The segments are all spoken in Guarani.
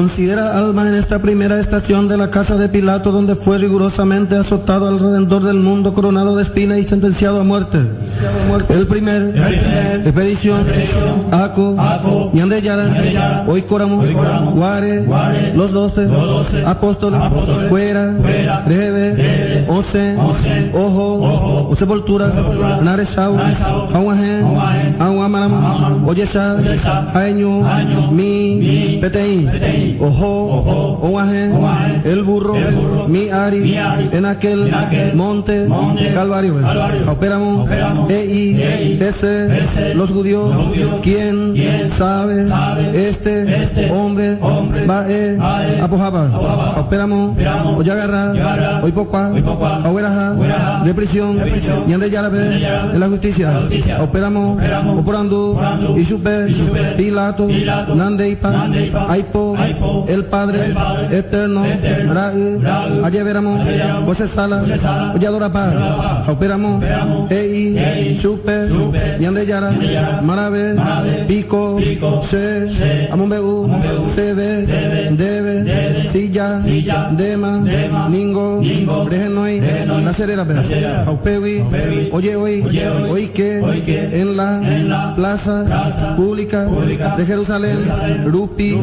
Considera alma en esta primera estación de la casa de Pilato donde fue rigurosamente azotado al Redentor del mundo coronado de espina y sentenciado a muerte. El primer, expedición, Aco, Ñandejára, Oikóramo, Guare, los 12, apóstoles, Fuera, Reheve, Osẽ, Oho, Osepultura, Naresáu, Haguahẽ, Haguãmaramo, Ojecha, Ha'eño, Mi, Peteĩ, Oho, Oguahẽ, El burro, Mi ári, En aquel, Monte, Calvario. Ha upéramo, He'i, Hese, Los judíos, Quién sabe, este, hombre, Mba'e, Apohápa. Ha upéramo, Ojagarra, Oipokua, ha ogueraha, De prisión, Ñandejárape, En la justicia. Ha upéramo, Oporandu, Ichupe, Pilato, Nandéipa, Aipo, El Padre, Eterno, Ra'y, Ajevéramo, José Sala, Ojadorapa. Ha upéramo, He'i, Chupe, Ñandejára, Marave, Piko, Che, Amombe'u, Chéve, Ndéve, Silla, Ndéma, Ningo, Rehenói, La che rérape. Ha upégui, Oje'ói, Oike, En la, Plaza, Pública, de Jerusalén, Rupi,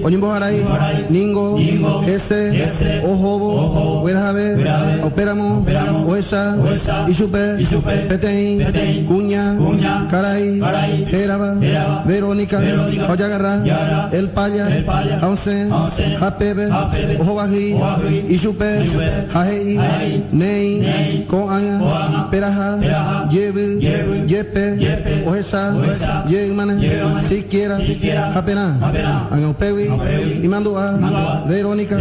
Oñemboharái, Ningo, Hese, Ohóvo, Guerahave, Ha upéramo, Ohecha, Ichupe, Peteĩ, Kuña, Karai, Hérava, Verónica, Ha ojagarra, El Paya, Ha osẽ, Ha pépe, Ohovahýi, Ichupe, Ha he'i, Néi, Ko'ág̃a, Peraha, Jevy, Jepe, Ohecha, Jeýmane, Siquiera, Ha perã. Ág̃a upégui, Imandu'a, Verónica,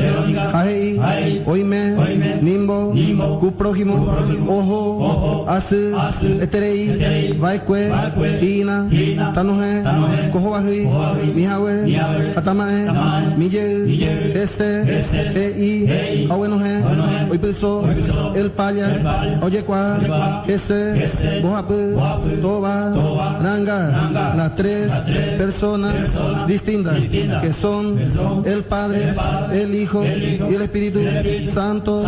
Ha he'i, Oime, Nimbo, Ku prójimo, Oho, Asy, Eterei, Va'ekue, Hína, Tanohẽ, Kohovahýi, Mihague, Ha tama'ẽ, Mi jey, Hese, He'i, Ha oguenohẽ, Oipyso, El Paya, Ha ojekuaa, Hese, Mbohapy, Tova, Ranga, Las tres personas distintas que son el Padre, el Hijo y el Espíritu Santo.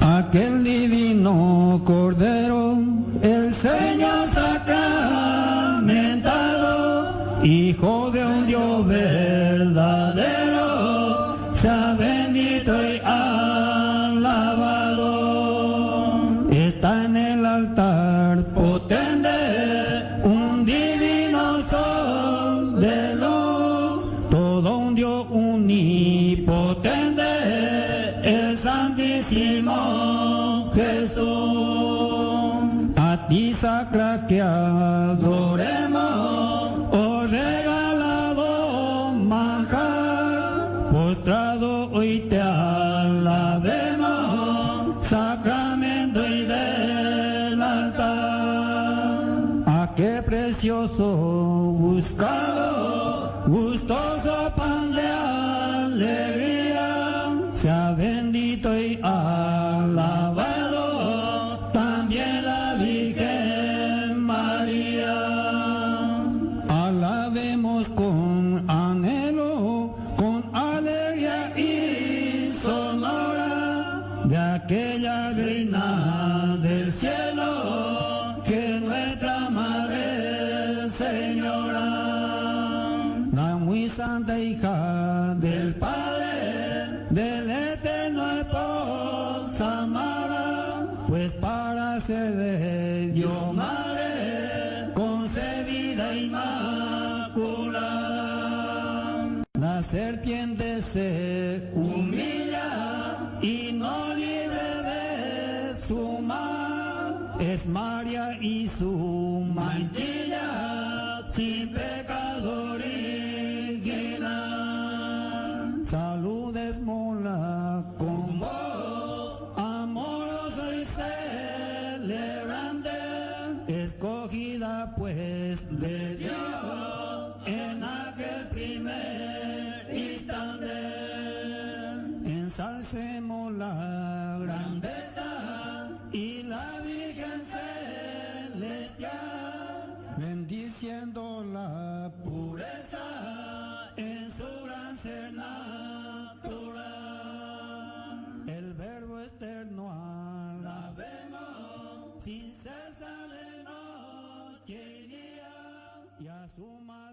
Aquel divino Cordero, el Señor sacramentado, Hijo de un Dios verdadero, sea bendito y alabado. Está en el altar potente un divino sol de luz, todo un Dios omnipotente, el Santísimo Jesús. A ti sacra que adoremos, oh regalado manjar, postrado hoy te alabemos, sacramento y del altar. A qué precioso buscado, gustoso pan de alegría, sea bendito y alabado también la Virgen María. Alabemos con anhelo, con alegría y sonora de aquella reina del cielo, que nuestra Madre Señora, la muy santa hija del Padre, del eterno esposa amada, pues para ser de Dios Madre, concebida inmaculada. La serpiente se humilla y no libre de su mal, es María y su manchilla, sin pecado original. Saludémosla con voz amorosa y celebrante, escogida pues de Dios en aquel primer instante. Ensalcemos la grandeza y la Virgen celestial, bendiciendo la pureza en su gran ser. Reza de noche y día y a su madre.